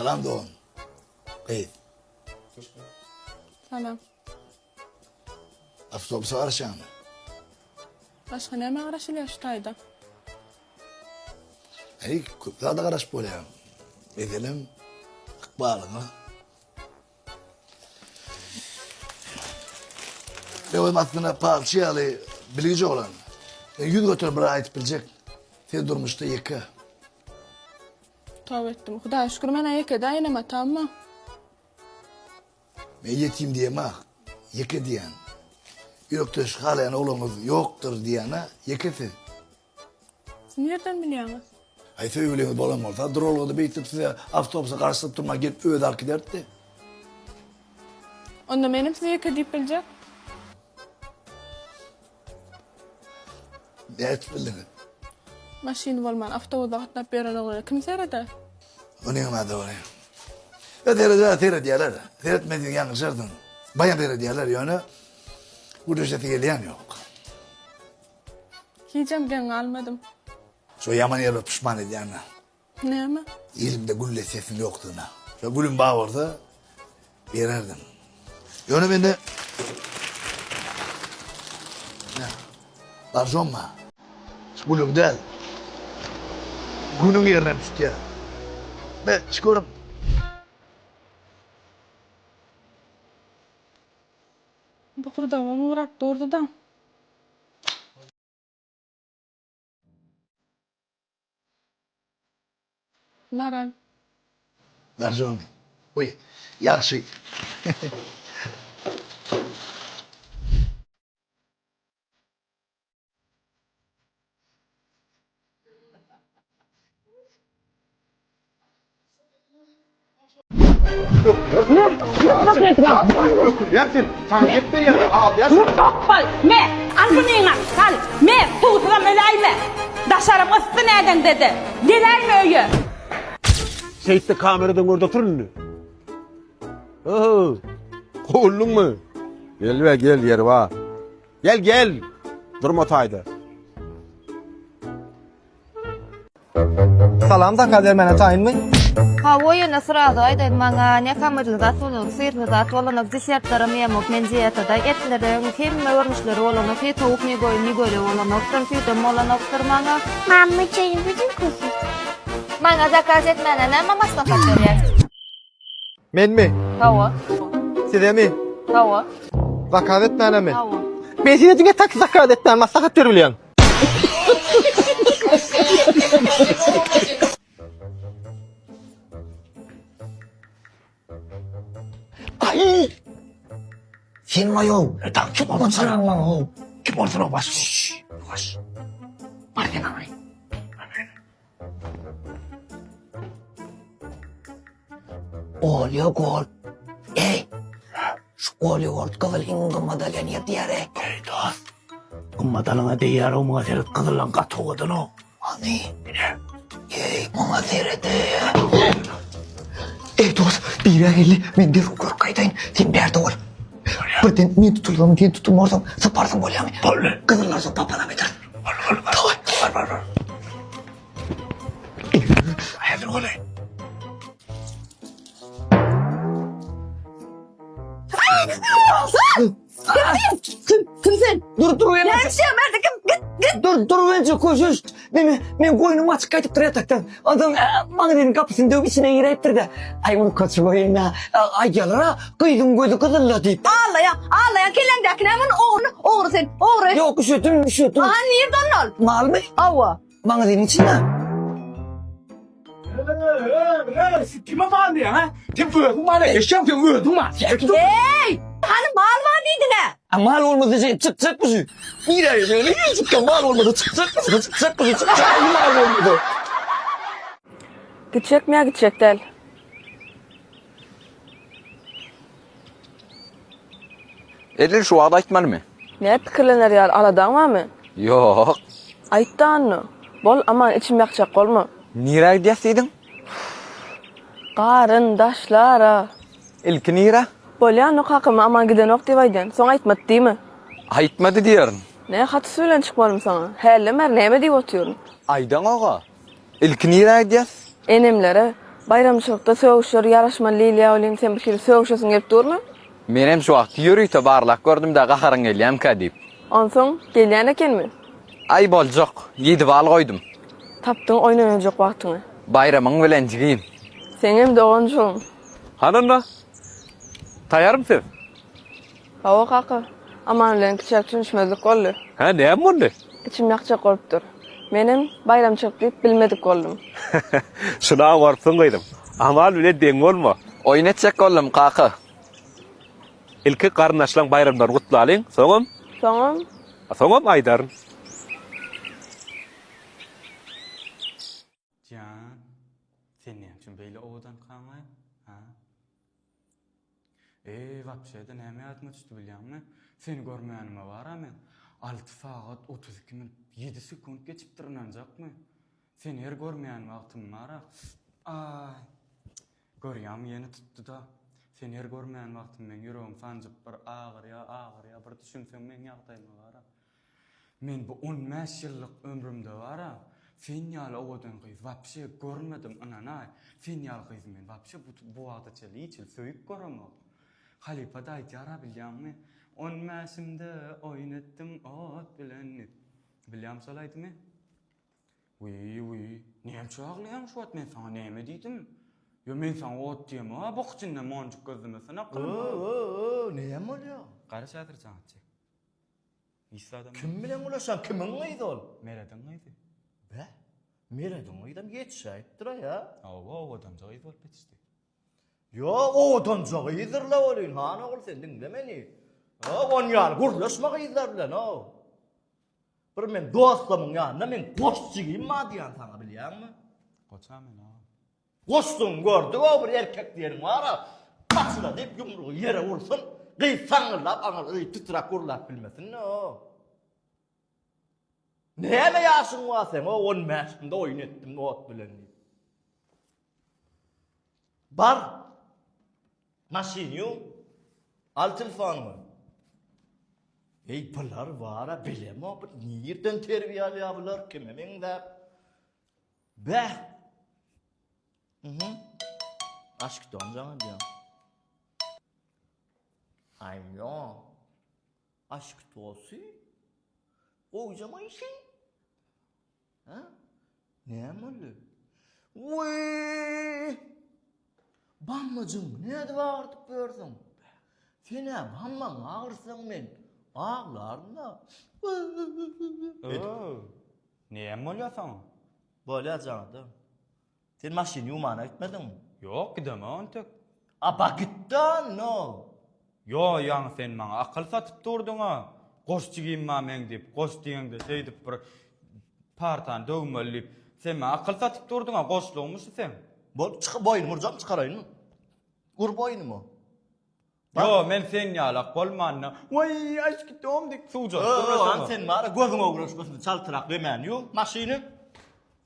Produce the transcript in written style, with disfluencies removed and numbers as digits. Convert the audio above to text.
Salam dogan. Gyz. Salam. Awtobusa garaşýaňmy? Başga nämä garaşylýar şu taýda? Eý, köp zada garaşyp bolýar. Meselem, ykbalyňa. Men özüm aslynda palçy ýaly bilgiç oglan. Men 100% bir aýdyp biljek. Sen durmuşda ýeke. Toba etdim. Hudaýa şükür men-ä ýeke dä enem atam-a. Men ýetim diýemok, ýeke diýýän. Ýürekdeş halaýan ogluňyz ýokdur diýýän-ä, ýeke siz. Siz nirden bilýäňiz? Aý söýgüliňiz bolan bolsa, duralgada beýtip size awtobusa garaşdyryp durman gelip özi alyp giderdi. Onda menem size ýeke diýip biljek. Nädip bildiňiz? Maşyny bolman awtobusda gatnap ýören oglana kim sereder? Onyňam dogry. E sereder, seredýärler. Seretmeseň ýalňyşarsyň. Baýam seredýärler, ýöne gürleşesi gelýän ýok. Hijem geň galmadym. Şo ýaman ýerler puşman edýän-ä. Näme? Elimde gülle sesiň ýokdugyna. Şo gülüm bar bolsa bererdim. Ýöne mende Barjom bar. Şu gülüň däl. Günüň ýerine tutýar. Me, şu görüň. Bokurdagym gurap durdy-da. Naran. Narjon. Oý, ýagşy. Me, al bunyňam, al. Me, suwsuzam öläýme. Daşarym yssy nädeňde-de. Geläýme öýe. Şeýtde kameradan görde otur indi. Oho. Kowuldyňmy? Gel be gel ýeri bar. Gel gel. Durma taýda. Salam zakaz bermäne taýynmy? Hawa ýöne srazu aýdaýyn maňa ne hamyrly zat bolanok syrly zat bolanok desertlerem iýemok men diýetada etleriň hemme görnüşleri bolanok ne towuk ne goýun ne göle bolanokdyr süýdem bolanokdyr maňa. Mama üçin bütün kusur. Maňa zakaz etmäne näme maslahat berýäň? Menmi? Hawa. Sizemi? Hawa. Zakaz etmänemi? Hawa. Men size diňe taksi zakaz etmäni maslahat berip bilýän. Ay! Sen maýow. Tam kim bolsa maňa. Kim bolsa baş. Baş. Bar sen aý. Olýa gol. Eý! Şu olýa gol gyzyl iň gymmat alýan ýer diýýär eý. Eý dost. Gymmat alyňa diýýär o muňa seret gyzyldan gaty owadan o. Hany? Ine. Eý muňa seret eý. Eý dost, birä geldi. Men derrew görüp gaýdaýyn. Sen bärde bol. Birden men tutulsam, sen tutulmarsyň, syparsyň bolýamy? Boldy. Gyzyllar soň papalam eder. Bol, bol, bol. Bar, bar, bar. Häzir golaý. Kim, kim sen? Dur dur men. Näme işleýäň bärde kim? Git, git. Dur dur önce koşuş. Men men goýnum açyk gaýdypdyr ýatakdan. Ondan magazynyň gapysyny döwüp içine giräýipdir-de. Aý muny kaçyp goýaýyn da. Aýdýarlar-a, gyzyň gözi gyzylda diýip. Ağlaýaň, ağlaýaň kelläňdäki näme ony ogry, ogry sen, ogry. Ýok, üşüdim, üşüdim. Aha nirde onda ol? Malmy? Hawa. Magazynyň içinde. Kime mal diýýäň, ha? Sen özüň mal eşeň, sen özüň mal. Eý! Hany mal bar diýdiň-ä? A mal bolmasa şey çykjakmy şu? Nirä ýöne çykýan mal bolmasa çykjakmy şu? Çykjakmy şu? Çykjakmy mal bolmasa? Gitjekmi ýa gitjek däl? Edil şu wagt aýtmalymy? Nä pikirlener ýaly aladaň barmy? Ýok. Aýtda Anna. Bol, aman içimi ýakjak bolma. Nirä gidýäs diýdiň? Garyndaşlara. Ilki nirä? Bolýa Anna kakama aman gidenok diýip aýdýan. Soň aýtmady diýme. Aýtmady diýerin. Nä haty bilen çykmalym saňa? Hälden bäri näme diýip otyryn? Aýdaňoga. Ilki nirä gidýäs? Enemlere. Baýramçylykda sögüşler ýaraşmaly diýilýär welin sen bir hili sögüşesiň gelip durmy? Menem şu wagt ýörite barlap gördüm-dä gaharyň gelýämkä diýip. Onsoň, gelýän ekenmi? Aý boljak, ýedi bal goýdum. Tapdyň oýnanajak wagtyňy. Baýramyň bilen jigim. Seňem doganjygym. Hany onda? Taýarmy siz? Hawa kaka. Aman bilen kiçiräk düşünişmezlik boldy. Hä, näme boldy? Içim ýakjak bolupdyr. Menem baýramçylyk diýip bilmedik boldum. Şuna oňarypsyň gyzym. Aman bilen deň bolma. Oýun etjek boldum, kaka. Ilki garyndaşlaň baýramlaryny gutlalyň, soňam. Soňam? Soňam aýdaryn. Jan, sen näme üçin beýle owadankaň-aý, ha? Eý, wapşe-de näme ýadyma düşdi bilýäňmi? Seni görmänime bar-a men alty sagat 32 minut 7 sekunt geçipdir ynanjakmy? Seni her görmeýän wagtym bar-a. Aý, görýäňmi ýene tutdy-da. Seni her görmeýän wagtym meň ýüregim sanjyp bir agyrýa, agyrýa, bir düşünseň meň ýagdaýyma bar-a. Men bu on bäş ýyllyk ömrümde bar-a, sen ýaly owadan gyz wapşe görmedim, ynanaý, sen ýaly gyzy men wapşe bu bu wagta çenli hiç hili söýüp göremok. Halypa-da aýdýar-a bilýäňmi, On bäşimde oýun etdim ot bilen diýip. Bilýäňmi şol aýdymy? Wiý, wiý, näme üçin aglaýaň şu wagt, men saňa näme diýdim? Ýo, men saňa ot diýemok-a, bok içinden monjuk gözlemesene akylym. Ö-ö-ö, näme bolýar? Garaş häzir jaň etjek. Hiç zadam Kim bilen ulaşan? Kimiň gyzy ol? Merediň gyzy. Be, Merediň gyzam ýetişäýipdir-a ýa. Hawa, owadanja gyz bolup ýetişdi. Ýo, owadanja gyzdyr-la welin, han ogul sen diňle meni. Ýo, on ýaly gürleşme gyzlar bilen-ow. Bir men dostlamyň ýanynda meň goş jigim bar diýýän saňa bilýäňmi? Goça men agam. Goşdugyňy gördük-ow bir erkek diýeniň bar-a, paçyla diýip ýumrugy ýere ursun, gyz saňňyldap aňyrda titräp gürläp bilmesin-de-ow. Näme ýaşyň bar seň, o on bäşimde oýun etdim ot bilen diýip. Bar, maşyny ýuw, al telefonyňy. Eý, bular bar-a, bilemok, bir nirden terbiýe alýar bular, kime meňzäp. Bäh! Mhm. Aşkdan jaň edýär. Aýlo. Aşk tosy? Gowjama işi? Ha? Näme boldy? Wiý! Bammajyň nädip agyrdyp ýörsüň? Sen-ä bammaňy agyrtsaň men aglaryn-da. Öw! Näme bolýar saňa? Bolýar jana-da. Sen maşyny ýuwmana gitmediňmi? Ýok, gidemok entek. Aba gitdi no. Ýo, ýaňy sen maňa akyl satyp durduň-a. Goş jigim bar meň diýip, goş diýeňde şeýdip bir partany döwmeli diýip. Sen maňa akyl satyp durduň-a, goşlugyňmy şu seň? Bol, çyk, boýnumy urjam çykaraýynmy? Ur boýnumy. Ýo, men sen ýalak bolmanda, Waý, aşkidom diýip suwjaryp Ö, gürleşemok. sen bar-a gözüň öwrenişmesin, çaltrak remäni ýuw maşyny.